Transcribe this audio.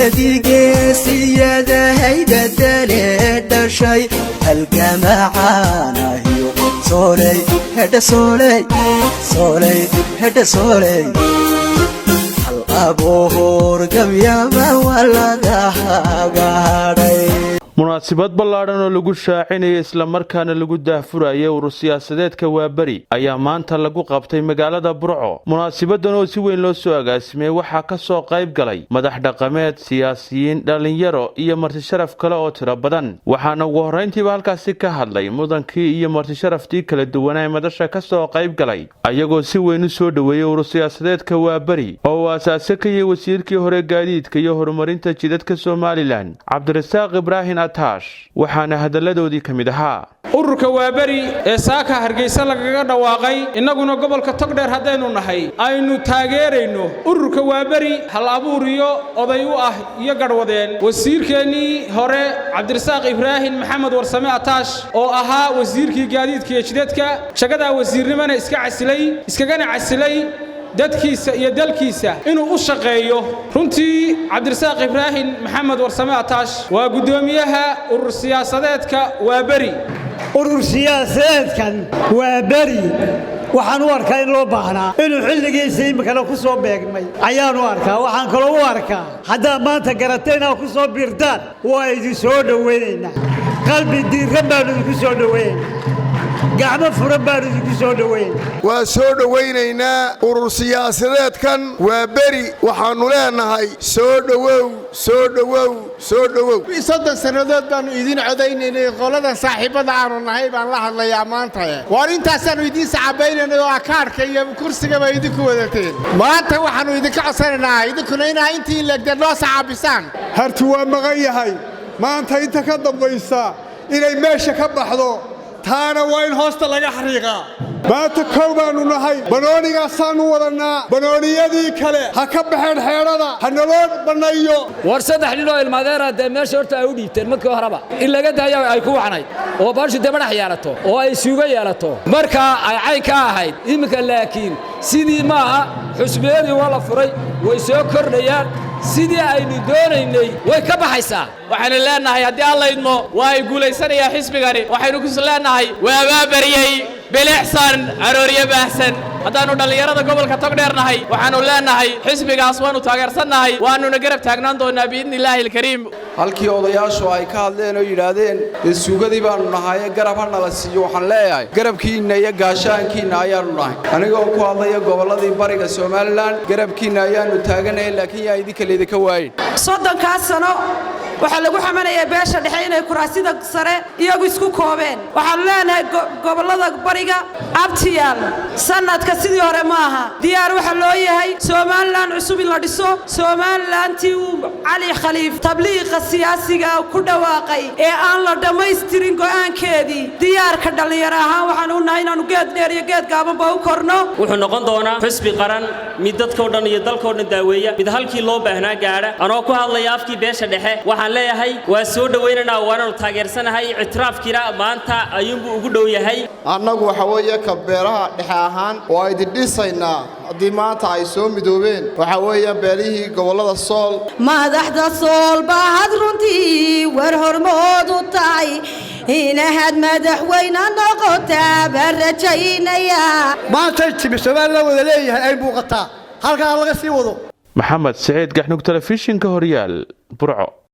Hooyadii geesiyadahaydadale dhashay halgamacaanahiyo sooley hedha sooley sooley hedha sooley hal abuur gabyaba waa laga hagaadhay. Munaasabad ballaadhan oo lagu shaacinaya islamarkaana lagu daahfurayay urur siyaasadeedka Waaberi ayaa maanta lagu qabtay magaalada Burco. Munaasabadan oo si weyn loo soo agaasimay waxaa ka soo qayb galay madax dhaqameed, siyaasiyiin, dhallinyaro iyo martisharaf kale oo tiro badan. Waxaana ugu horrayntiiba halkaasi ka hadlay mudankii iyo martisharaftii kala duwanaa ee madasha ka soo qayb galay, ayagoo si weyn u soo dhoweeyey urur siyaasadeedka Waaberi oo uu aasaase ka yahay wasiirkii hore gaadiidka iyo horumarinta jidadka Somaliland, Cabdirasaaq Ibraahim Ataash. Waxaana hadalladoodii ka mid ahaa: Ururka Waaberi ee saaka Hargeysa lagaga dhawaaqay, innaguna gobolka Togdheer haddaynu nahay aynu taageerayno ururka Waaberi. Hal abuur iyo oday u ah iyo garhwadeen wasiirkeennii hore, Cabdirasaaq Ibraahim Maxamed Warsame Ataash, oo ahaa wasiirkii gaadiidka iyo jidadka, jagadaa wasiirnimana iska casilay, iskagana casilay dadkiisa iyo dalkiisa inuu u shaqeeyo. Runtii Cabdirasaaq Ibraahim Maxamed Warsame Ataash waa guddoomiyaha urur siyaasadeedka Waaberi. Urur siyaasadeedkan Waaberi waxaan u arkaa in loo baahnaa, inuu xilligiisa iminkana ku soo beegmay ayaan u arkaa. Waxaan kaloo u arkaa haddaad maanta garatay inaad ku soo biirtaan, waa idin soo dhowaynaynaa. Qalbi diirran baannu idinku soo dhowaynaynaa, gacmo furan baannu idinku soo dhowaynaa. Waa soo dhowaynaynaa urur siyaasadeedkan Waa Beri. Waxaannu leenahay soo dhowow, soo dhowow, soo dhowow. 30 sannadood baannu idiin codaynaynay. Qoladan saaxiibbada aanu nahay baan la hadlayaa maanta. Waar intaasaannu idiin sacabaynaynay oo akaarka iyo kursigaba idinku wadateen. Maanta waxaannu idinka codsanaynaa idinkuna inaa intii leegdeen noo sacaabisaan. Harti waa maqan yahay maanta. Inta ka dambaysa inay meesha ka baxdo, taana waa in hoosta laga xariiqaa. Maanta kow baannu nahay, banoonigaasaannu wadannaa. Banooniyadii kale ha ka baxeen xeedhada, ha naloo bannayo. War saddex nin oo ilmaadeera dee meesha horta ay u dhiibteen markii horeba in laga daayo ay ku wacnayd oo baashu dee madax yeelato oo ay suugo yeelato markaa ay cayn ka ahayd. Iminka laakiin sidii maaha. Xusbiyadii waa la furay, way soo kordhayaan. Sidii aynu doonaynay way ka baxaysaa. Waxaynu leenahay, haddii Alla idmo, waa ay guulaysanayaa xisbigani. Waxaynu kus leenahay waabaa baryey bilicsan arooryo baahsan. Haddaannu dhallinyarada gobolka Togdheer nahay, waxaannu leenahay xisbigaas waannu taageersannahay, waannuna garab taagnaan doonnaa biidni illaahi alkariim. Halkii odayaashu ay ka hadleen oo yidhaahdeen dee suugadii baannu nahaye, garab ha nala siiyo, waxaan leeyahay garabkiinna iyo gaashaankiinna ayaannu nahay. Anigoo ku hadlaya gobolladii bariga Somaliland, garabkiinna ayaannu taaganaya, laakiin yaa idinka laydinka waayin. 30-kaas sano waxaa lagu xamanayaa beesha dhexe inay kuraasida sare iyagu isku koobeen. Waxaannu leenahay gobollada bariga, abtiyaal, sannadka sidii hore ma aha. Diyaar waxaa loo yahay Somaliland cusub in la dhiso. Somalilandtii uu Cali Khaliif tabliiqa siyaasiga ku dhawaaqay ee aan la dhammaystirin go'aankeedii, diyaarka dhallinyaro ahaan waxaanu u nahay inaannu geed dheer iyo geed gaabanba u korno. Wuxuu noqon doonaa xusbi qaran, mid dadkao dhan iyo dalkao dhan daaweeya, mid halkii loo baahnaa gaadha. Anoo ku hadlaya afkii beesha dhexe, waxaan leeyahay waa soo dhowaynaynaa, waananu taageersanahay. Ictiraafkiina maanta ayuunbuu ugu dhow yahay. Annagu waxa weeye ka beelaha dhexe ahaan waa idin dhisaynaa haddii maanta ay soo midoobeen waxa weeyaan beelihii gobollada Sool. Madaxda Sool baad runtii war hormood u tahay. Inaad madaxweyne noqotaa baan rajaynayaa. Maantay timi Somaliland wada leeyahay ay muuqataa, halkaa laga sii wado. Maxamed Siciid Gaxnug, telefishinka Horyaal, Burco.